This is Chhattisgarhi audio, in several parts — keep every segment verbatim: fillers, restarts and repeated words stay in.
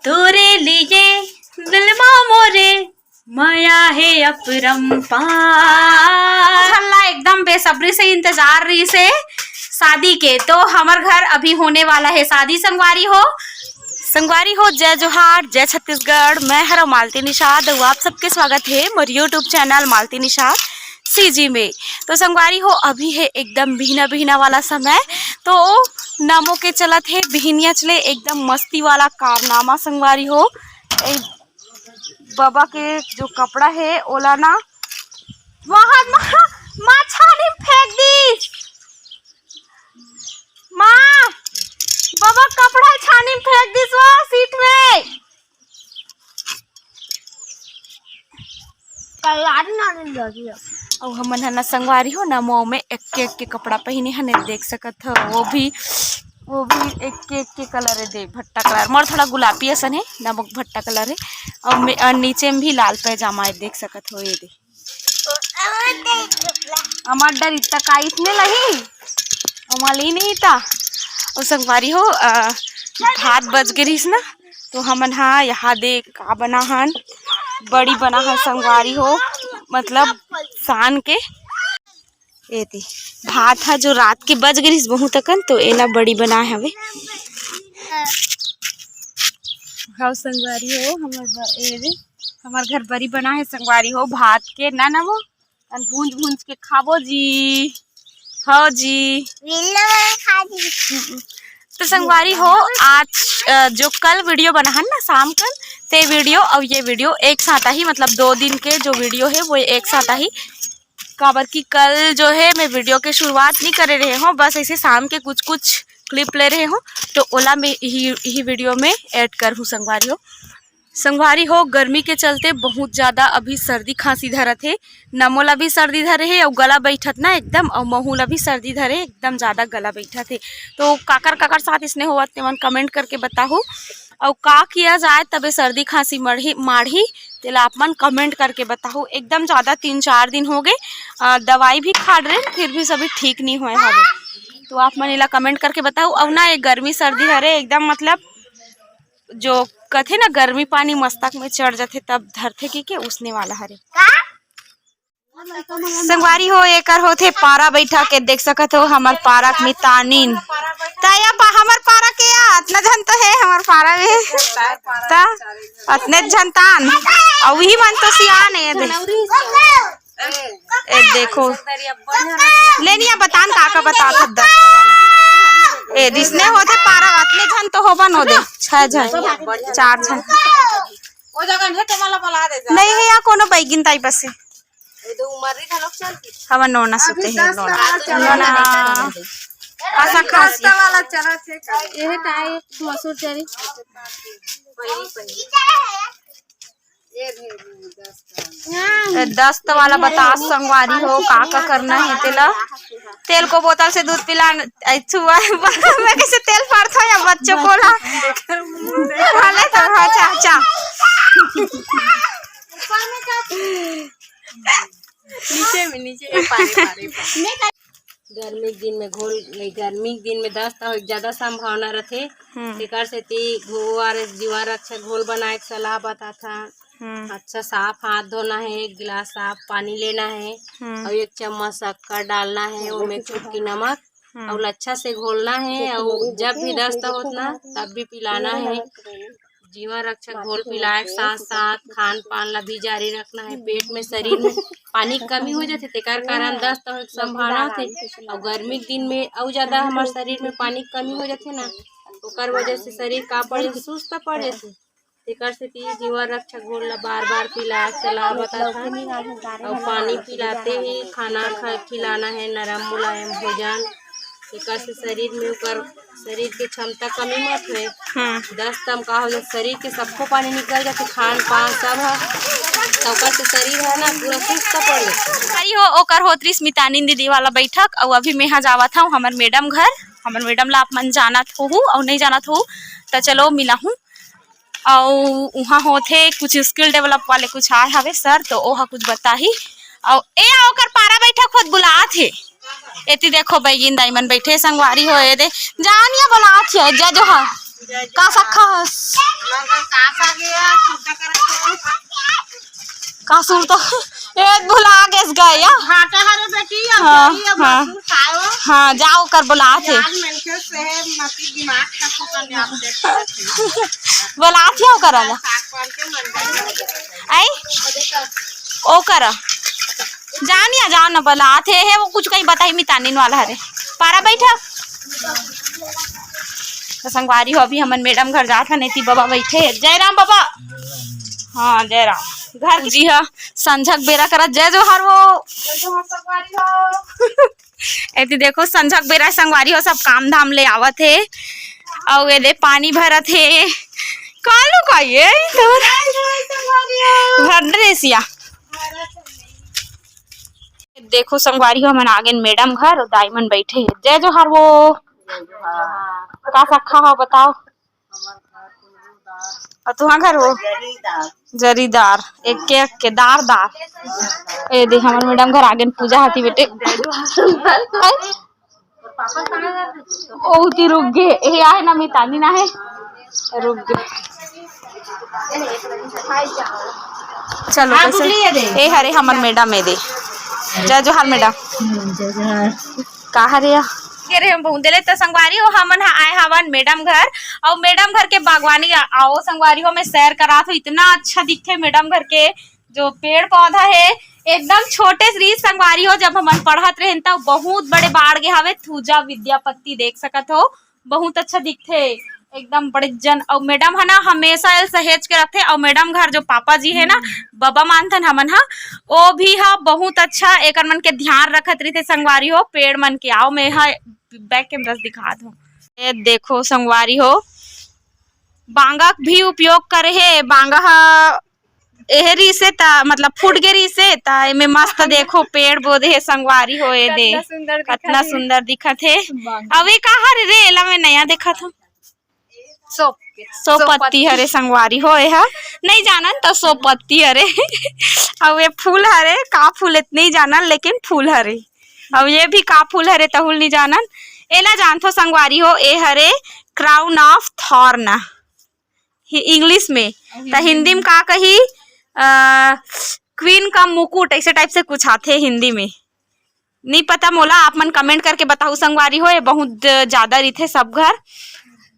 तोरे लिए दिल मा मोरे मया हे अपरंपार। हल्ला एकदम बेसब्री से इंतजार रहिस हे शादी के, तो हमर घर अभी होने वाला है शादी। संगवारी हो, संगवारी हो, जय जोहार, जय छत्तीसगढ़। मैं हरव मालती निषाद, अउ आप सबके स्वागत है मोर YouTube channel Malti Nishad CG में। तो संगवारी हो, अभी है एकदम बिहना बिहना वाला समय, तो नमो के चलत है बिहनिया चले एकदम मस्ती वाला कारनामा। संगवारी हो, ए, बबा के जो कपड़ा है ओला ना वहाँ माँ, माँ छानी में फेंक दिस। माँ, बबा कपड़ा छानी में फेंक दिस वो सीट में। कलारी ना ले लगी। अउ हमन ह ना संगवारी हो ना, मऊ में एक के, एक के कपड़ा पहिने हन, देख सकत हो। वो भी, वो भी एक के, एक के कलर है, दे भट्टा कलर। मोर थोड़ा गुलाबी असन है, नमक भट्टा कलर है। अउ मे-, अउ नीचे में भी लाल पैजामा है, देख सकत हो, ये दे। अमर डर इतना काइस में लही, अमल ही नहीं था। अउ संगवारी हो, अ, भात बच गे रहिस ना, तो हमन हा यहाँ दे का बना हन, बड़ी बना हन संगवारी हो, मतलब सान के। एती भात हा जो रात के बच गे रहिस बहुत अकन, तो एला बड़ी बनाए हवे। हव संगवारी हो, हमर ब-, ए रे, हमर घर बड़ी बना है संगवारी हो, भात के ना, ना वो, अन भूंज भूंज के खाबो जी। हव जी। बिल्लो में खा जी। हम्म। तो संगवारी हो, आज, अ, जो कल वीडियो बना है ना शाम कन, ते वीडियो और ये वीडियो एक साथ ही, मतलब दो दिन के जो वीडियो है वो एक साथ ही। काबर कि कल जो है मैं वीडियो के शुरुआत नहीं करे रहे हूँ, बस ऐसे शाम के कुछ कुछ क्लिप ले रहे हूँ, तो ओला मैं यही, यही वीडियो में ऐड कर हूँ संगवारी हो। संगवारी हो, गर्मी के चलते बहुत ज्यादा अभी सर्दी खांसी धरत हे। नमो ला भी सर्दी धरे हे अउ गला बैठत ना एकदम, अउ महू ला भी सर्दी धरे, एकदम ज्यादा गला बैठत हे। तो काकर काकर साथ इसने होवत तेमन कमेंट करके बताहू, अउ का किया जाए तबे सर्दी खांसी मड़ही माड़ही, तेला आप मन कमेंट करके बताहू। एकदम ज्यादा तीन चार दिन हो गए, अ, दवाई भी खा रहे, फिर भी सभी ठीक नहीं होए हवे। तो आप मन एला कमेंट करके बताहू। अउ ना ये गर्मी सर्दी हरे एकदम, मतलब जो कथे ना गर्मी पानी मस्तक में चढ़ जाथे तब धरथे की के उसने वाला हरे। संगवारी हो, एकर होथे पारा बैठा के, देख सकत हो हमर पारा के मितानिन। त या पा-, हमर पारा के या अतना झन तो है हमर पारा में। त अतने झन तान। अउ वही मन तो सियान है दे। ए देखो। लेनिया बतान का का बतात हस दस। ए दिसने होथे पारा अतने झन तो होबन हो दे। छह झन, चार झन। ओ जगह ने तो मला बला दे जा। नहीं है या कोनो बैगिन ताई बसे। ए दो उमर री घलोक चल की। हमर नोना सुते है, नोना। नोना। आसा खासी। वाला चला थे का। ये टाइप मसूर चरी। ए, दस्त वाला बतास संगवारी हो, का का करना है तेला। तेल को बोतल से दूध पिलाना, ऐ, छुआ, मैं कैसे तेल फाड़ता हूँ या बच्चों को ला। हाले तो, हाँ, चा, चा। नीचे में, नीचे, ए, पारे, पारे, पारे। गर्मी के दिन में घोल, गर्मी के दिन में दस्त होए के ज्यादा संभावना रथे। हम्म। तेकर सेती ओ आर एस जीवन रक्षक घोल बनाए के सलाह बताथन। हम्म। अच्छा साफ हाथ धोना है, एक गिलास साफ पानी लेना है, हम्म। और एक चम्मच शक्कर डालना है, ओमे चुटकी नमक, हम्म। और अच्छा से घोलना है, और जब भी दस्त होत ना, तब भी पिलाना है। जीवन रक्षक घोल पिलाए के साथ-साथ खान-पान ला भी जारी रखना है। पेट में, शरीर में पानी के कमी हो जाथे, तेकर कारण दस्त होए के संभावना होथे। अउ गर्मी के दिन में अउ ज्यादा हमर शरीर में पानी के कमी हो जाथे ना, ओकर वजह से शरीर का पड़ जाथे, सुस्त पड़ जाथे। तेकर सेती जीवन रक्षक घोल ला बार-बार पिलाए के सलाह बताथन। अउ पानी पिलाते ही खाना खा-, खिलाना है, नरम मुलायम भोजन। एकर से शरीर में ओकर शरीर के क्षमता कमी मत होए। हम्म। दस्त म का हो जाए, शरीर के सबको पानी निकल जाथे, खान पान सब ह, त ओकर से शरीर है ना पूरा सुस्त पड़ जाथे। अरे हो, ओकर होत रिस मितानिन दीदी वाला बैठक, अउ अभी मेहा जावत हूँ हमर मैडम घर। हमर मैडम ला आप मन जानत होहू अउ नहीं जानत होहू, त चलो मिलाहूँ। अउ उहाँ होथे कुछ स्किल डेवलप वाले कुछ आए हवे सर, तो ओहा कुछ बताही। अउ ए ओकर पारा बैठक होत बुलात हे। एती देखो बैगिन दाई मन बैठे संगवारी हो, ए दे जानिया बुलात हे, जय जोहार। का सक्खा हस? का सुर तो ए भुला गेस गया। भाटा हरे बेटी, अब हाँ, जाई, अब हाँ। मसूर खाओ। हाँ, जाओ कर बुलात हे। लाल मनखे से मती दिमाग का खत्म है, आप देख सकते हो। बुलात हे ओकर ला। साग पान के मन जाए। आई? ओ कर। जानिया जाओ न बुलात हे, हे वो कुछ कहीं बताई मितानिन वाला हरे। पारा बैठा। तो संगवारी हो, अभी हमन मैडम घर जात हन, एती बाबा बैठे हे। जय राम बाबा। हाँ, जय राम। घर जी ह संझक बेरा करत, जय जोहार वो। जय जोहार संगवारी हो। एती देखो, संझक बेरा संगवारी हो, सब काम धाम ले आवत हे। अउ एदे पानी भरत हे। कालू का ये? जय जोहार संगवारी हो। भर ड्रेसिया। देखो संगवारी हो, हमन आगेन मैडम घर, अउ दाई मन बैठे हे। जय जोहार वो। का सखा हो बताओ? अउ तुहा घर हो? जरीदार। एक के, एक के दार दार। ए दे, हमर मैडम घर आगेन, पूजा हाथी बेटे। ओ उती रुक गे, ए आहे ना मितानी ना हे, रुक गे। चलो, हाँ, कैसे? बुझलिए दे। ए हरे हमर मैडम ए दे। जय जोहार मैडम। हम्म, जय जोहार। का हरे या? के रे हम बहुत देले त संगवारी हो, हमन ह आए हवन मैडम घर, अउ मैडम घर के बागवानी आ-, आओ संगवारी हो, मैं सैर करात हूँ, इतना अच्छा दिखथे मैडम घर के जो पेड़ पौधा हे, एकदम छोटे से रहिस संगवारी हो, जब हमन पढ़त रहेन तब बहुत बड़े बाढ़ गे हवे। थूजा विद्यापति देख सकत हो, बहुत अच्छा दिखथे एकदम बड़े जन। अउ मैडम ह ना हमेशा एल सहेज के रखथे। अउ मैडम घर जो पापा जी हे ना, बबा मानथन हमन ह, ओ भी ह बहुत अच्छा एकर मन के ध्यान रखत रहिथे संगवारी हो, पेड़ मन के। आओ मैं ह बैक कैमरा से दिखात हूँ। ये देखो संगवारी हो, बांगा भी उपयोग करे हे। बांगा ह एहे रिहिसे त, मतलब, फूट गे रिहिसे त एमे मस्त देखो पेड़ बोधे हे संगवारी हो, ए दे। कतना सुंदर दिखत कतना हे। सुंदर दिखत हे। बांगा। अउ ए का हरे रे? एला मैं नया देखत हूँ। सो, सो पत्ती हरे संगवारी हो, ए ह नइ जानन त सो पत्ती हरे। अउ ए फूल हरे, का फूल ए त नइ जानन, लेकिन फूल हरे। अउ ए भी का फूल हरे, तहूँ ल नइ जानन। एला जानथो संगवारी हो, ए हरे crown of thorn। हि-, English में, त हिंदी में का कही, अ, queen का मुकुट, ऐसे type से कुछ आथे हिंदी में, नहीं पता मोला। आप मन comment करके बताहू संगवारी हो, ये बहुत ज्यादा रिथे सब घर।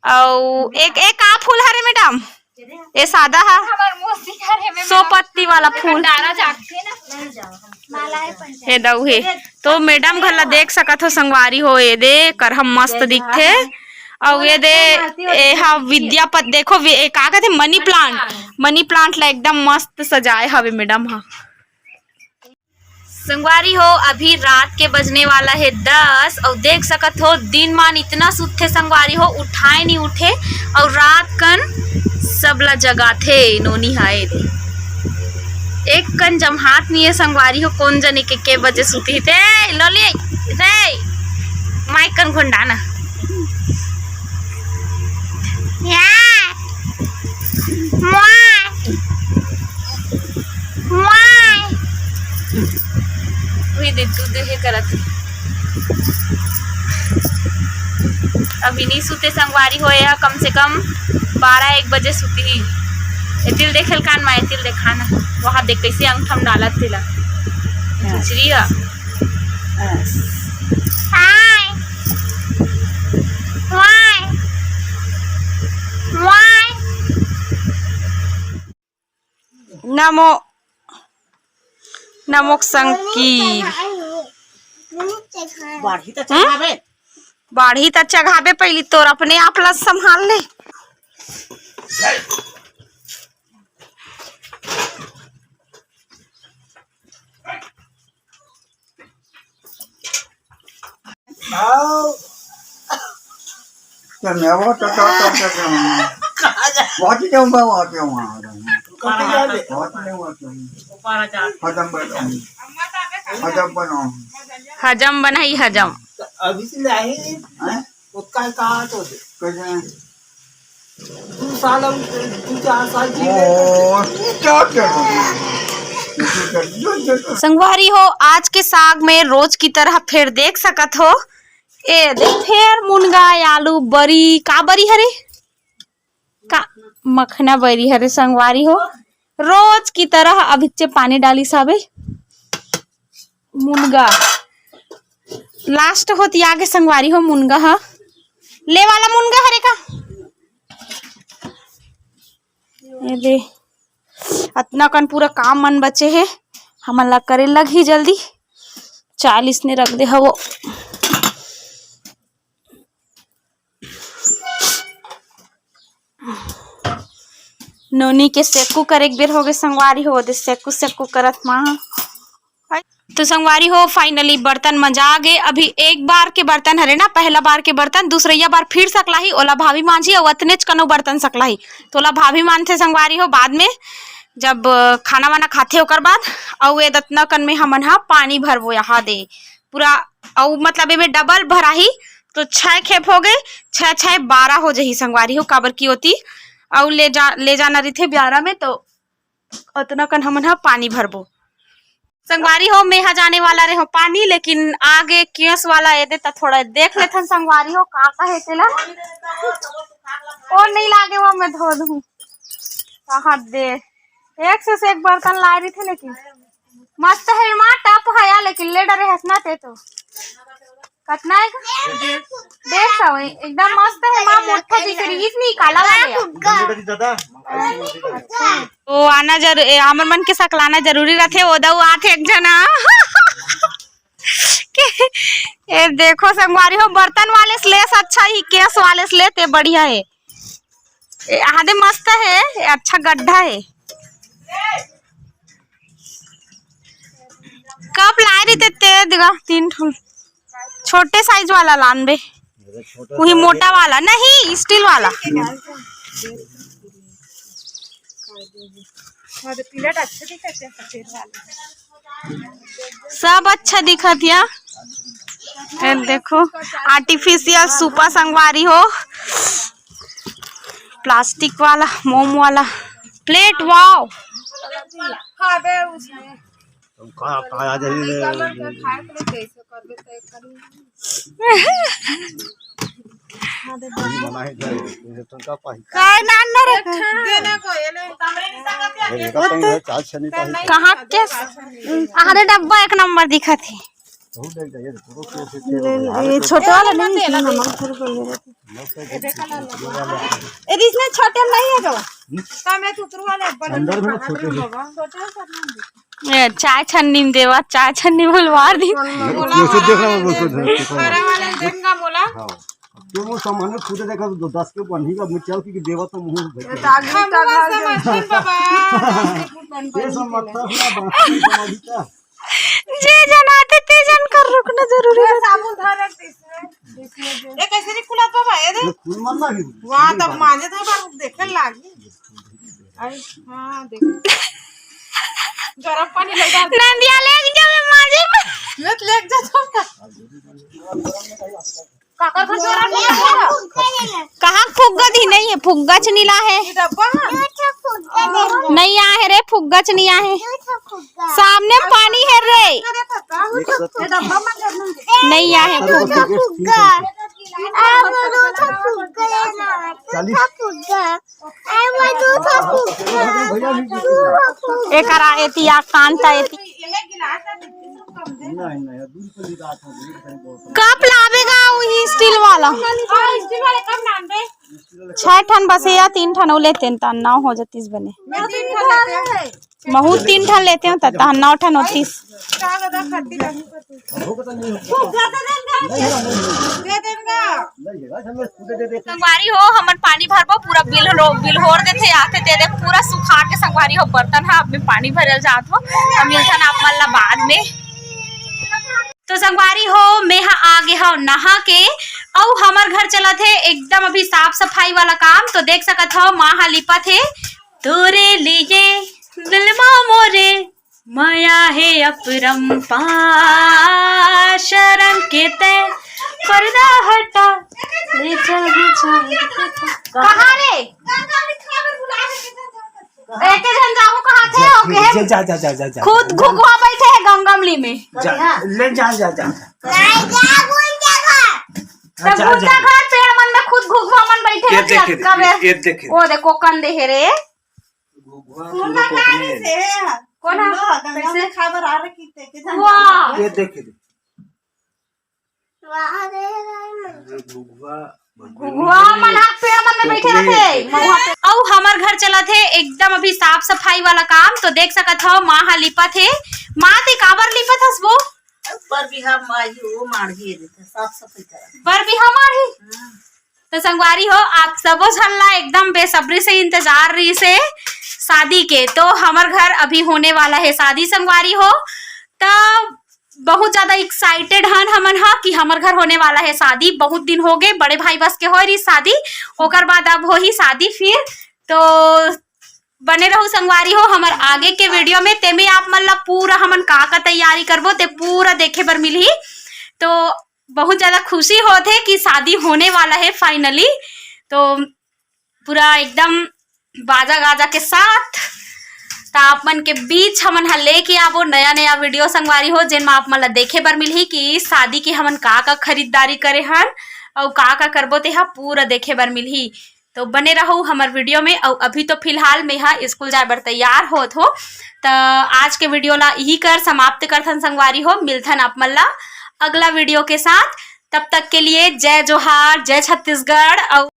अउ एक, एक का फूल हरे मैडम? ये सादा हा, हमर मौसी घर हे, सौ पत्ती वाला फूल। डारा जाके ना। हे दऊ हे। तो मैडम घर ला देख सकत हो संगवारी हो, ये दे करहा मस्त दिखथे। अउ ये दे, ए हा विद्यापत, देखो वि-, ए का कथे, money plant, money plant ला एकदम मस्त सजाए हवे मैडम हा। संगवारी हो, अभी रात के बजने वाला हे दस, अउ देख सकत हो दिन मान इतना सुतथे संगवारी हो, उठाए नहीं उठे, अउ रात कन सबला जगाथे नोनी हा। ए दे एक कन जमहात नहीं हे संगवारी हो, कोन जने के के बजे सुती ते लोली रे, माइक कन घोंडा ना। या। मुआ। मुआ। वही दे, तू दे, हे करत हे। अभी नहीं सुते संगवारी हो, या कम से कम बारह एक बजे सुती ही। एतिल देखेल कान मा, एतिल देखा ना। वहाँ देख कैसे अंगठम डालत तेला। हाँ। चुचरी हा। हाँ। हाय। वाय। वाय। नमो, नमो संकीर। बाढ़ही त हम्म? चघाबे। बाढ़ही त चघाबे, पहिली तोर अपने आप ला संभाल ले। आओ। चल, मैं वो तो, तो, तो, तो, तो, बहुत ही जाऊंगा, बहुत ही जाऊंगा। बहुत ही जाऊंगा। हजम बनाऊं। हजम बनाऊं। हजम बनाई, हजम। अभी से नहीं। हैं? उसका कहा तो दे। कैसे? दू साल हम, दू चार साल जी ले ओ, क्या कर रहे हैं? संगवारी हो, आज के साग में रोज की तरह फेर देख सकत हो। ए दे फेर मुनगा, आलू, बरी, का बरी हरे? का? मखना बरी हरे संगवारी हो, रोज की तरह अभिच्चे पानी डाली साबे। मुनगा लास्ट होती आगे संगवारी हो, मुनगा ह ले वाला मुनगा हरे का। ये दे, अतना कन पूरा काम मन बचे हे, हमन ला करे लगही जल्दी। चालीस ने रख दे हवो। नोनी के सेकू करे के बेर होगे संगवारी हो, दे सेकू सेकू करत माँ। तो संगवारी हो, finally बर्तन मंजा गे। अभी एक बार के बर्तन हरे ना, पहला बार के बर्तन, दूसरैया बार फिर सकलाही, ओला भाभी मांझी, अउ अतनेच कनो बर्तन सकलाही, तो ओला भाभी मांझथे संगवारी हो। बाद में जब, अ, खाना वाना खाथे ओकर बाद, अउ ए दतना कन में हमन हा पानी भरबो यहाँ दे पूरा, अउ मतलब एमे डबल भराही, तो छह खेप हो गए, छह छह बारह हो जही संगवारी हो, काबर की ओती अउ ले जा, ले जाना रहिथे ब्यारा में, तो अतना कन हमन ह पानी भरबो। संगवारी हो, मेहा जाने वाला रहे हो पानी, लेकिन आगे केस वाला एदे त थोड़ा देख लेथन संगवारी हो, का का हे तेला। ओ नहीं लागे, वो मैं धो दूँ। कहाँ दे, एक से, से एक बर्तन लाए रही थे, लेकिन मस्त है माँ, टप है यार, लेकिन ले डरे हंसना ते तो। कतना है का? डेढ़ सौ है, एकदम मस्त है माँ, मोटा दिख रही, इसमें काला वाला है। दादा। तो आना जरूर, ए, हमर मन के सकलाना जरूरी रथे। ओ दऊ आथे एक जना। के, ए देखो संगवारी हो, बर्तन वाले से लेस अच्छा ही, केस वाले से लेते बढ़िया है। ए, आदे मस्त है, ए, अच्छा गड्ढा है। कप लाए रहिते ते दिगा, तीन ठो छोटे साइज वाला लान बे। अरे छोटा वही साइज मोटा वाला नहीं, स्टील वाला। हाँ, तो प्लेट अच्छे दिखते हैं सफेद वाले। सब अच्छा दिखत या। ए देखो, आर्टिफिशियल सूपा संगवारी हो, प्लास्टिक वाला, मोम वाला प्लेट, वाओ। हाँ बे, उसमें तुम कहाँ, कहाँ आ जाइए? कलर का खाए के लिए कैसे कर देते हैं, कल मना ही जाए, तुमका पाही। काय नान न रखा। देना को, ये ले। ये का तंग है, चार छनी पाही। कहाँ के? अरे डब्बा एक नंबर दिखत हे। बहुत डर जाइए, फोटो कैसे ले, ये छोटे वाला नहीं, इसमें नमक भर के ये रहता। ए, इसमें छोटे में नहीं है जो? हम्म? का मैं तुतरू वाले बड़े अंदर में बाहर छोटे में हैं। बाबा। छोटे में सब नहीं। ए, चाय छन्नी में देवा, चाय छन्नी बुलवा दी। बोला वैसे देख रहा हूँ, वैसे देख रहा हूँ। बड़ा वाले देंगा बोला। हाँ। अब तो वो सामान में खुद देखा तो दस के बन ही का, मैं चल के देवा तो मुंह भर के। हम लोग समझ गए बाबा। ये सब मत कर ना, बाकी समझ का। जे जनाते ते जन कर रुकना जरूरी ये है। साबुन धर रख दे इसमें। ये कैसे नहीं खुला बाबा? ये दे। ये खुल मत ना ही। वाह, तब माजे था पर देखे लागी। आई, हाँ, देख। गरम पानी ले डाल। नंदिया ले जावे माजे में। ले, ले जा तो। काकर घर चोरा नहीं है। कहाँ फुग्गा दी नहीं है, फुग्गा छनीला है। ये डब्बा है। नहीं आए रे, फुग्गा छनी आए। सामने पानी है रे। ये डब्बा में नहीं आए फुग्गा। फुग्गा। एकरा एती आ कांता एती। कप लावे गा वही स्टील वाला। छह ठन बस या तीन ठन लेते हैं, त नौ हो जातीस बने। महू तीन ठन लेते हो, त तहन नौ ठन होतीस। संगवारी हो, हमन पानी भरबो, पूरा बिल रो-, बिल होर देथे, आथे ते दे, पूरा सुखा के संगवारी हो, बर्तन ह, अब में पानी भरल जात हो, अब मिलथन आप मन ला बाद में। तो संगवारी हो, मैं ह आ गे हव नहा के, अउ हमर घर चलत हे एकदम अभी साफ सफाई वाला काम। तो देख सकत हव, माँ ह लिपत हे, तोरे लिए दिलमा मोरे मया हे अपरंपार, शरण के तय पर्दा हटा, ले चल बिछा। कहाँ रे? एके झन जाहू कहाँ थे? ओके। जा, जा, जा, जा, जा, जा। खुद घुघुआ बैठे है गंगमली में। जा, ले जा, जा, जा। जा, जा। तो जा, जा। घुघुआ घर पेड़ मन में खुद घुघुआ मन बैठे ये रथे देखे अक्का दे, बे। ये देखे दे। ओ देखो कन दे हे रे। घुघुआ सुन पूरा ना कोकने। से कोन हा? सुन लो, गंगा कैसे? में खाए बर आ रखी थे, के जान वाह। जान ये देखे दे। वाह रे रे। ये घुघुआ, घुघुआ मन हा पेड़ मन में बैठे कोकने। रथे। महुआ पे। अउ हमर घर चलत हे एकदम अभी साफ सफाई वाला काम। तो देख सकत हो माँ हा लिपत हे। माँ ते काबर लिपत हस वो? बर बिहा माई वो माढ़ी देथे, साफ सफाई करत। बर बिहा माढ़ी? हम्म। तो संगवारी हो, आप सबो झन ला एकदम बेसब्री से इंतजार रहिस हे शादी के। तो हमर घर अभी होने वाला हे शादी संगवारी हो। त बहुत ज्यादा एक्साइटेड हन हमन ह कि हमर घर होने वाला हे शादी। बहुत दिन हो गए, बड़े भाई बस के होय रहिस शादी, ओकर बाद अब होही शादी फिर। तो बने रहू संगवारी हो हमर आगे के वीडियो में। तेमे आप मन ला पूरा हमन का का तैयारी करबो ते पूरा देखे बर मिलही। तो बहुत ज्यादा खुशी होत हे कि शादी होने वाला हे फाइनली। तो पूरा एकदम बाजा गाजा के साथ त आप मन के बीच हमन ह लेके आबो नया नया वीडियो संगवारी हो, जेन म आप मन ला देखे बर मिलही कि शादी के हमन का का खरीदारी करे हन अउ का का करबो तेहा पूरा देखे बर मिलही। तो बने रहू हमर वीडियो में। अउ अभी तो फिलहाल मेहा स्कूल जाए बर तैयार होत हो। त आज के वीडियो ला इही कर समाप्त करथन संगवारी हो। मिलथन आप मन ला अगला वीडियो के साथ। तब तक के लिए जय जोहार, जय छत्तीसगढ़। अउ